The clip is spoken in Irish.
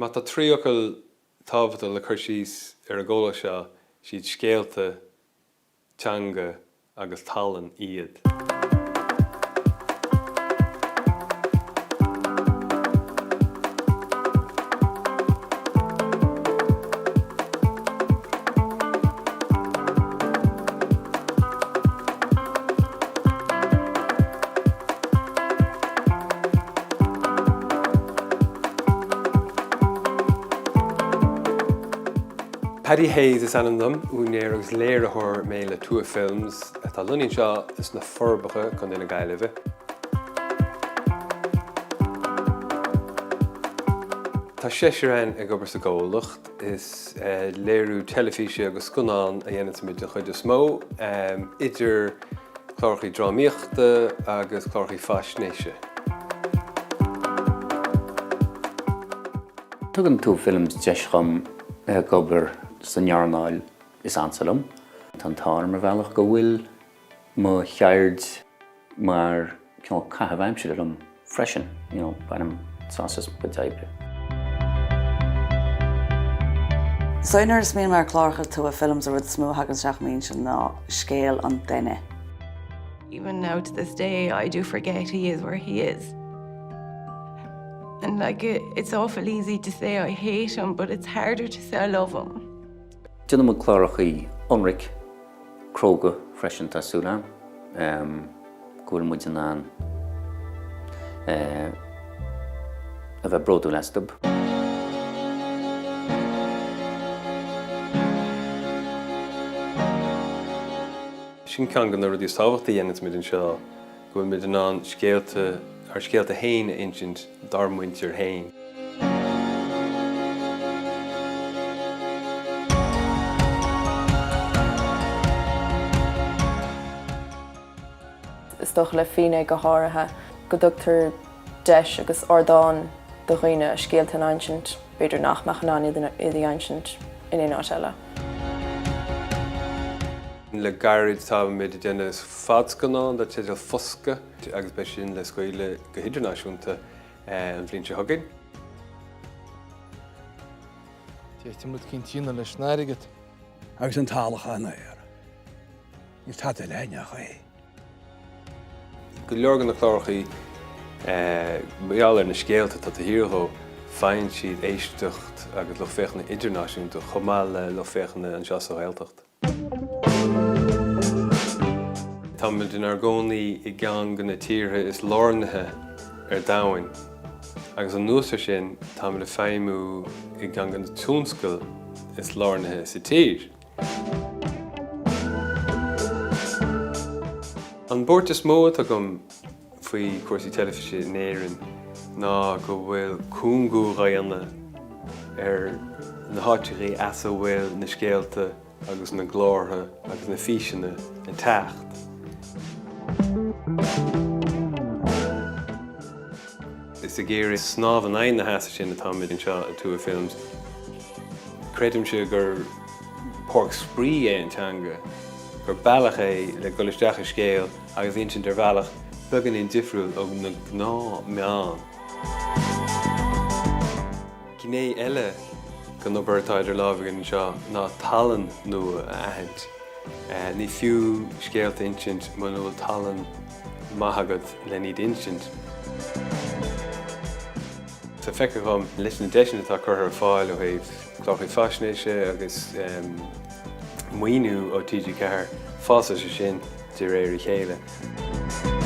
Má tá 3 fhocal tábhachtach le cur síos ar an gcomhlacht seo, siad scéalta, teanga agus tallann iad. Paddy Hayes is ainm dom, úinéir agus léiritheoir mé le Tuath Films, atá lonnaithe anseo sna Forbacha, Contae na Gaillimhe. Tá seisear againn ag obair sa gcomhlacht. Is léiriú teilifíse agus scannán a dhéananns muid den chuid is mó, idir clárachaí drámaíochta agus clárachaí faisnéise. Tugann Tuath Films deis dhom ag obair san earnáil is ansa liom. Tá an t-ádh orm ar bhealach go bhfuil mo cheird mar cineál caitheamh aimsire dom freisin, you know, bainim sásamh as mo chuid oibre. So nuair a smaoiním ar chláracha Tuath Films an rud is mó a thagann isteach i m'intinn ná scéal an duine. Even now to this day I do forget he is where he is. And like it, it's awful easy to say I hate him, but it's harder to say I love him. Déanann muid clárachaí ionraic, cróga freisin tá súil agam go bhfuil muid in ann a bheith bródúil astu. Sin ceann de na rudaí is tábhachtaí a dhéananns muid anseo, go bhfuil muid in ann scéalta, ár scéalta féin a insint dár muintir féin. Is dócha le Fíné go háirithe, go dtugtar deis agus ardán do dhaoine a scéalta a insint, b'fhéidir nach mbeadh in ann iad a insint in aon áit eile. Le gairid táimid ag déanamh fadscannán dar teideal Foscadh agus beidh sin le scaoileadh go hidirnáisiúnta an bhliain seo chugainn. D'fhéadfainn rud eicínt a dhéanamh leis an airgead. Agus an t-eallach á ndaor. Níl tada eile againn ach é. Go leor de na clárachaí, mar gheall ar na scéalta atá taobh thiar dhó, faigheann siad éisteacht agus lucht féachana idirnáisiúnta chomh maith le lucht féachana anseo sa Ghaeltacht. Táimid inár gcónaí i gceann de na tíortha is lárnaithe ar domhain agus anuas ar sin táimid ag feidhmiú i gceann de na tionscail is lárnaithe sa tír. An buairt is mó atá agam faoi chúrsaí teilifíse in Éirinn ná go bhfuil cúngú dhaonna ar na háiteachaí as a bhfuil na scéalta agus na glórtha agus na físeanna ag teacht. Is ag iarraidh snámh in aghaidh na heasa sin atáimid anseo i Tuath Films. Creidimse gur páirc spraoi é an teanga, gur bealach é le dul isteach i scéal agus insint ar bhealach beagáinín difriúil ó na gnáth-mheáin. Gné eile den obair atá idir lámha againn anseo ná tallann nua a aithint. Ní fiú scéalta a insint muna bhfuil tallann maith agat len iad a insint. Tá feicthe dhom leis na deiseanna atá curtha ar fáil ó thaobh cláracha faisnéise agus maoiniú ó TG4, fásfaidh sé sin de réir a chéile.